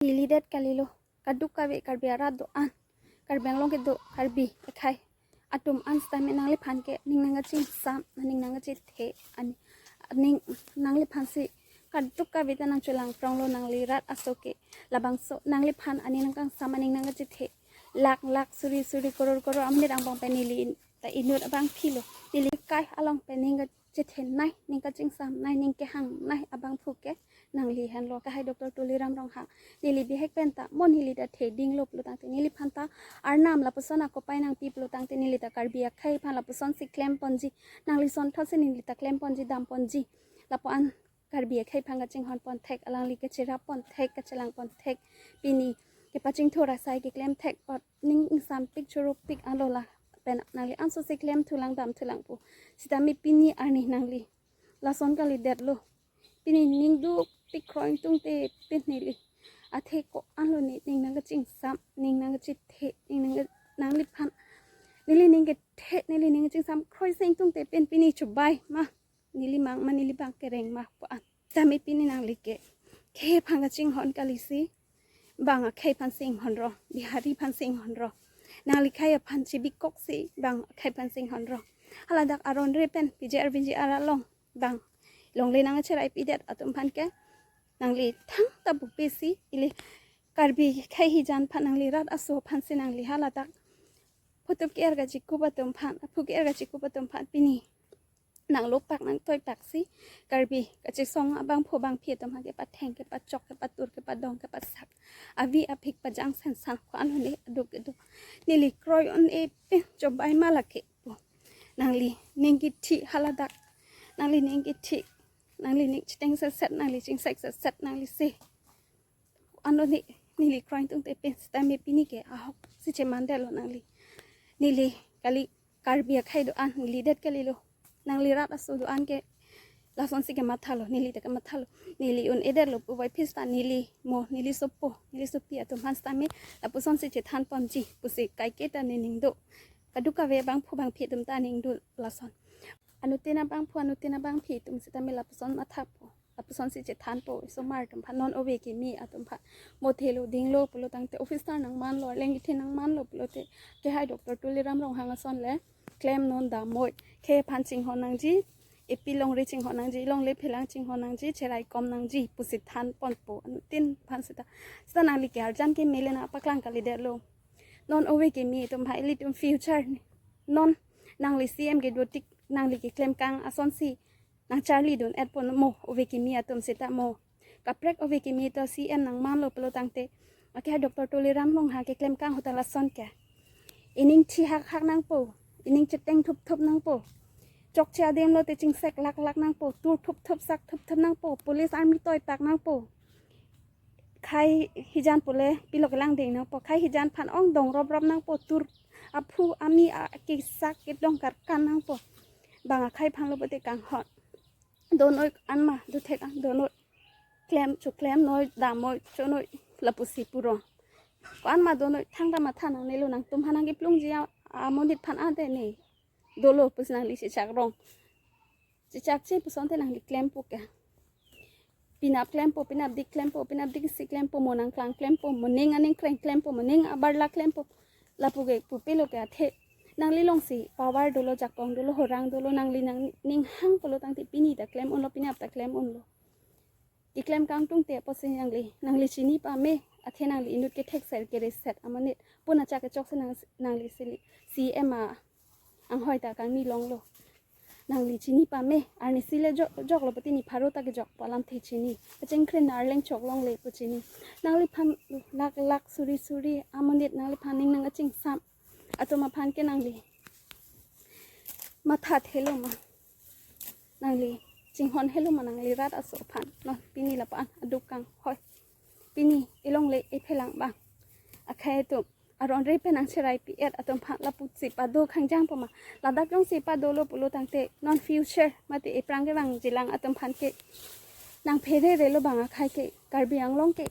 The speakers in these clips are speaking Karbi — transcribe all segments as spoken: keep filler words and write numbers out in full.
Neli det kalilo, kadokave Karbi arat do-an, Karbi Anglong kedo, Karbi akhei atum an sitame nangliphan ke ning nangkachingsam, ning nangkachethe, ani, ning nangliphan si kadokave ta nangchelangpronglo, nangli rat aso ke. Labangso nangliphan aning nangkangsam, aning nangkachethe, lakh lakh, suri suri, koror koror amonit angbong pen neli ta inut abangphi lo. Neli kai along pen ning kachethenei, ning kachingsamnei, ning kehangnei abangphu ke nangli henlo, akhei Doctor Tuliram Ronghang. Neli bihek pen ta mo neli ta thedinglo pulo tangte, neliphan ta Arnam lapuson akopai nangpi pulo tangte, neli ta Karbi akhei aphan lapusonsi klemponji, nangli sonthotsi neli ta klemponji, damponji. Lapu-an Karbi akhei aphan kachinghonpon thek, alangli kacherapon thek, kachelangpon thek, pini kepachingthur asai keklemthek, ot ning ingsampik chorupik alola pen nangli ansosi klemthulang damthulang pu. Sitame pini arni nangli lason kalidetlo. Pini ning dukpik, kroi ingtungte pen neli athe ko-anlo ne ning nangkachingsam, ning nangkachethe, ning nang, nangliphan neli ning kethe, neli ning kachingsam kroisi ingtungte pen pini chubai ma, neli mang ma, neli bang kereng ma pu-an. Tame pini nangli ke khei aphan kachinghon kalisi, bang akhei aphansi inghonrong, Bihari aphansi inghonrong. Nangli khei aphan chibikoksi bang akhei aphansi inghonrong. Haladak aron re pen P G R V G R along bang longle nangcheraipidet atum aphan ke nangli thangta bupesi, ili Karbi khei hijan aphan, nangli rat aso aphansi nangli haladak phutup ke-er kachikup atum aphan, aphu ke-er kachikup atum aphan pini nanglopak nangtoipaksi Karbi kachesong abangphu bangphi atum aphan kepatheng, kepachok, kepatur, kepadong, kepasak, avi aphik, pajang sensan, ko-anlo ne aduk aduk. Neli kroi un-e pen chubai ma lake pu. Nangli ning kithi haladak, nangli ning kithi, nangli ning chiteng setset, nangli chingsek setset, nangli se anlo ne, neli kroi ingtungte pen sitame pini ke ahoksi chemandetlo nangli. Neli kali Karbi akhei do-an, neli det kalilo. Nangli rat aso do-an ke lasonsi kemathalo, neli ta kemathalo. Neli un-edetlo puvoiphit ta neli mo, neli sopo, neli sopi atum aphan sitame lapusonsi chethanponji pusi kaiketa nening do. Kadokave abangphu bangphi atum ta aning do lason. Anuttin abangphu, anuttin abangphi atum sitame lapuson mathapo, lapusonsi chethanpo, isomar atum aphan, non ove kimi atum aphan, mo thelo dinglo pulo tangte, officer nangmanlo, arleng kethe nangmanlo pulote, akhei Doctor Tuliram Ronghang ason le klemnon, damnoi, khei aphan chinghon nangji, epi longri chinghon nangji, longle phelang chinghon nangji, cheraikom nangji pusi thanponpo anuttin aphan sita. Sita nangli ke arjan keme le nangpaklang kalidetlo. Non ove kimi atum aphan, ilitum future ni. Non nangli C M kedo tik nangli keklem kang asonsi nangcharlidun-etpo mo ove kimi atum sita mo. Kaprek ove kimi ta C M nangmanlo pulo tangte, akhei Doctor Tuliram Ronghang keklem kang ahut ta lason ke. Ining thi hak hak nangpo, ining cheteng thup thup nangpo. Chokche adimlo te chingsek lak lak nangpo, tur thup thup, sak thup thup nangpo, police army toipak nangpo. Khei hijan pule pilo kelang ding nangpo, khei hijan aphan ongdong rop rop nangpo, tur aphu ami a kesak kedong karkan nangpo. Bang akhei aphanlo pute kanghon. Donoi anma do thek an, donoi klem, choklemnoi, damnoi, chonoi lapusi purong. Ko-anma donoi, thangta matha nangnelo, nangtum aphan nangkeplungji a, amonit aphan ante ne dolo pusi nangli chichakrong. Chichakche pusonte nangli klempo ke. Penap klempo, penapdik klempo, penapdik isi klempo, mo nangklang klempo, mo ning aning kreng klempo, mo ning abarla klempo. Lapu ke pupelo ke athe nangli alongsi power dolo, jakong dolo, horang dolo, nangli nangning hang pulo tangte pini ta klem unlo, penap ta klem unlo. Keklem kangtungte apotsi nangli, nangli chini pame, athe nangli inut kethekser kereset amonit. Puna chak kechoksi nang, nangli sili C M a anghoi ta kangni longlo. Nangli chini pame, arnisi le jok, joklo putini pharo ta kejokpo alamthe chini. Kachingkrin arleng chok longle pu chini. Nangliphan lak lak, suri suri amonit nangliphan ning nangkachingsam atum aphan ke nangli matha thelo ma, nangli chinghon helo ma nangli rat aso aphan? Non pini lapu-an aduk kanghoi. Pini elongle ephelang bang akhei atum, aron re pen nangcheraipi-et atum aphan lapusi pado khangjangpo ma? Ladak jongsi padolo pulo tangte non future mate ephrang kevangjilang atum aphan ke nangphere relo bang akhei ke, Karbi Anglong ke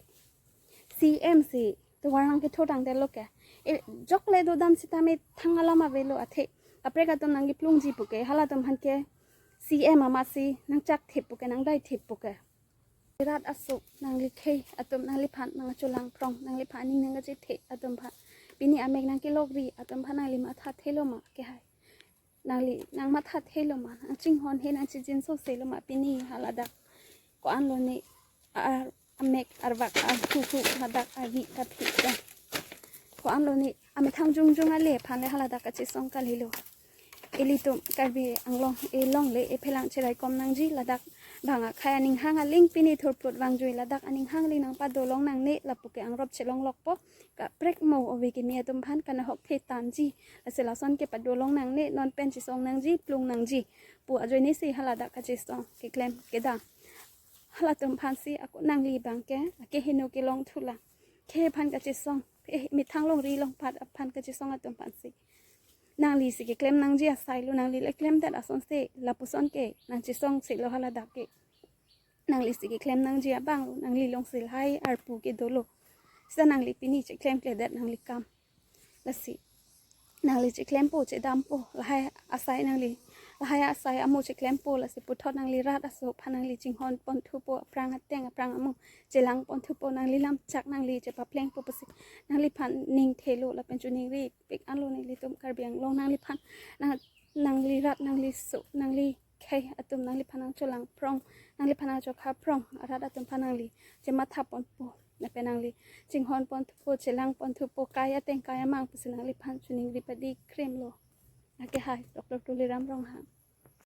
C M si tovar nangketho tangdetlo ke. E, jokle dodam sitame thang alam avelo athe. Kaprek atum nangkeplungji puke, halatum aphan ke C M amatsi nangchak thip puke, nangdai thip puke. rat aso, nangli khei atum nangliphan nangcholang phrong, nangliphan aning nangkachethe atum aphan, pini amek nangkelokri atum aphan nangli mathathelo ma kehai? Nangli nangmathathelo ma, nangchinghonhe nangchijinso selo ma pini haladak? Ko-an lone ar amek arvak arhuhu hadak arvi arphi ta. Ko-an lone amethang jongjong ale aphan le haladak kachesong kalilo. Ilitum Karbi Anglong elongle ephelang cheraikom nangji, ladak bang akhei aning hang aling pini thurplot vangjui, ladak aning hang aling nangpadolong nangne, lapu ke angrop chelonglokpo. Kaprek mo ove kimi atum aphan kanahok the tanji. Lasi lason ke padolong nangne, non pen chesong nangji, plung nangji pu ajoine si haladak kachesong keklem kedam. Halatum aphansi ako nangli bang ke akeheno kelong thulang. Khei aphan kachesong, eh, methang longri longpat aphan kachesong atum aphansi nangli si keklem nangji asai lo, nangli le klemdet asonsi lapuson ke nangchesong selo haladak ke. Nangli si keklem nangji abang lo, nangli alongsi lahai arpu ke dolo. Sita nangli pini cheklemkledet nangli kam. Lasi nangli cheklempo, chedampo, lahai asai nangli, lahai asai amo cheklempo, lasi puthot nangli rat aso aphan nangli chinghon ponthupo, aphrang ateng aphrang amo chelang ponthupo, nangli lamchak nangli chepaplengpo pusi nangliphan ning thelo, lapen choningri pik anlo nelitum Karbi Anglong nangliphan, nang, nangli rat, nangli so, nangli khei atum nangliphan nangcholang phrong, nangliphan nangchokha phrong arat atum aphan nangli chematha ponpo, lapen nangli chinghon ponthupo, chelang ponthupo, kai ateng kai amang pusi nangliphan choningri padi kremlo. Akehai Doctor Tuliram Ronghang.